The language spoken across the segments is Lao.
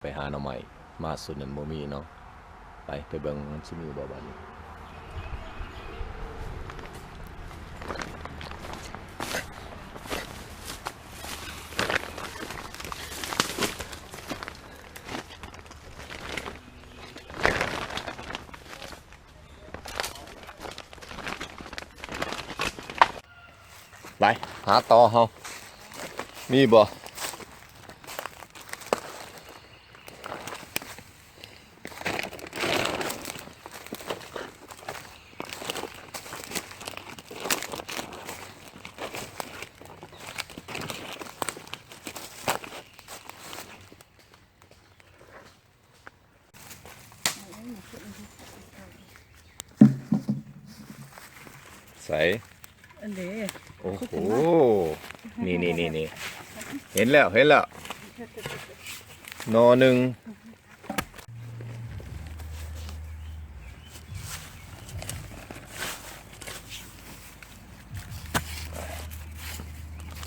ໄປຫາໜໍ່ໄມ້ ມາສຸດນັ້ນບໍ່ມີເນາະ. ໄປ ໄປເບິ່ງມັນຊິມີບໍ່ບາດນີ້. ໄປຫາຕໍ່ເຮົາ ມີບໍ່? ໃສ? ອັນເດ ໂອ້ໂຫ ນີ້ໆໆໆ ເຫັນແລ້ວ ເຫັນແລ້ວ ໜໍ່ໜຶ່ງ.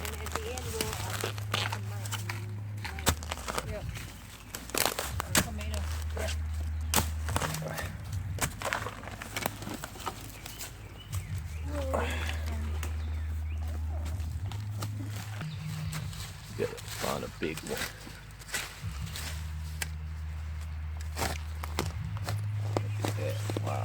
And at the end, we'll, um, put some, um, yeah. Tomato. Yeah. Yeah, found a big one. Look at that. Wow.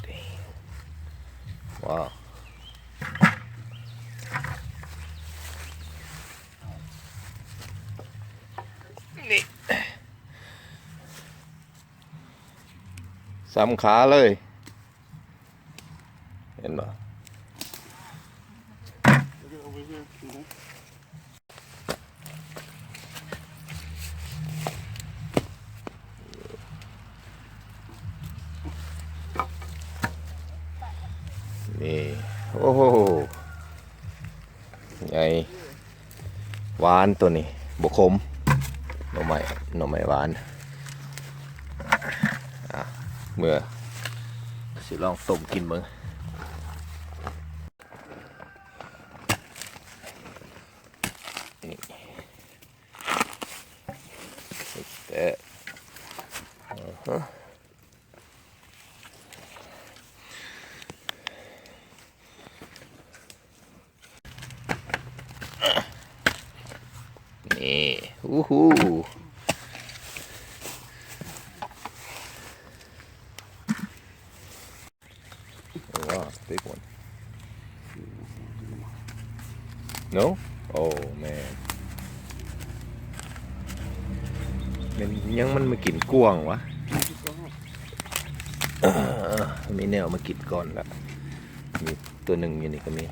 Dang. Wow. ນີ້ ສ່ຳຂາເລີຍ ເຫັນບໍ່? ນີ້ ໂອ້ໂຫ ໃຫຍ່ ຫວານໂຕນີ້ ບໍ່ຂົມ ໜໍ່ໄມ້ ໜໍ່ໄມ້ຫວານ. ອ່ະ ເມືອ ຊິລອງຕົ້ມກິນເບິ່ງ. ນີ້ ແຕ່ ອາຮະ ນີ້ ອູ້ຫູ. Oh, wow, big one. No? Oh, man. ແມ່ນຫຍັງມັນມາກິນກວາງວະ? ມີແນວມາກິນກ່ອນລະ. ມີຕົວໜຶ່ງຢູ່ນີ້ກໍມີ.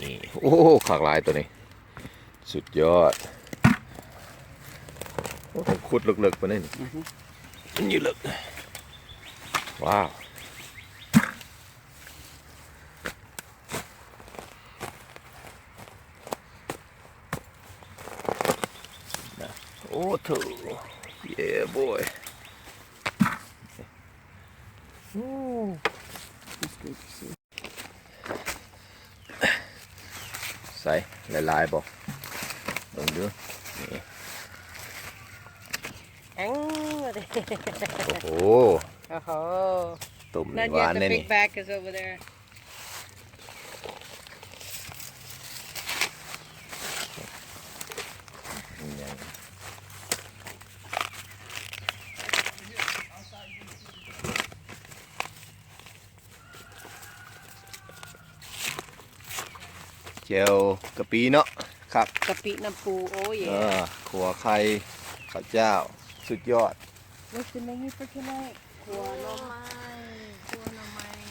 ນີ້ ໂອ້ ຄັກຫຼາຍຕົວນີ້. ສຸດຍອດ. ໂອ້ ຕ້ອງຂຸດເລິກໆປານນີ້. ອືຮຶ ມັນຢູ່ເລິກ. ວ້າວ. ໂອ້ໂຖ Yeah, boy. ໂອ້ That's good to see. ໃສ່ຫຼາຍໆບໍ່? ເບິ່ງດູ ນີ້ ແອງ ໂອ້ໂຫ ໂອ້ໂຫ ຕົ້ມນີ້ຫວານເດ້ນີ້. Not yet, the big bag is over there. ແຈ່ວກະປິເນາະ ຄັກ ກະປິນ້ຳປູ ໂອ້ຍ ເອີ ຂົ້ວໄຂ່ ເຂົ້າຈ້າວ ສຸດຍອດ. What's the menu for tonight? ຂົ້ວໜໍ່ໄມ້ ຂົ້ວໜໍ່ໄມ້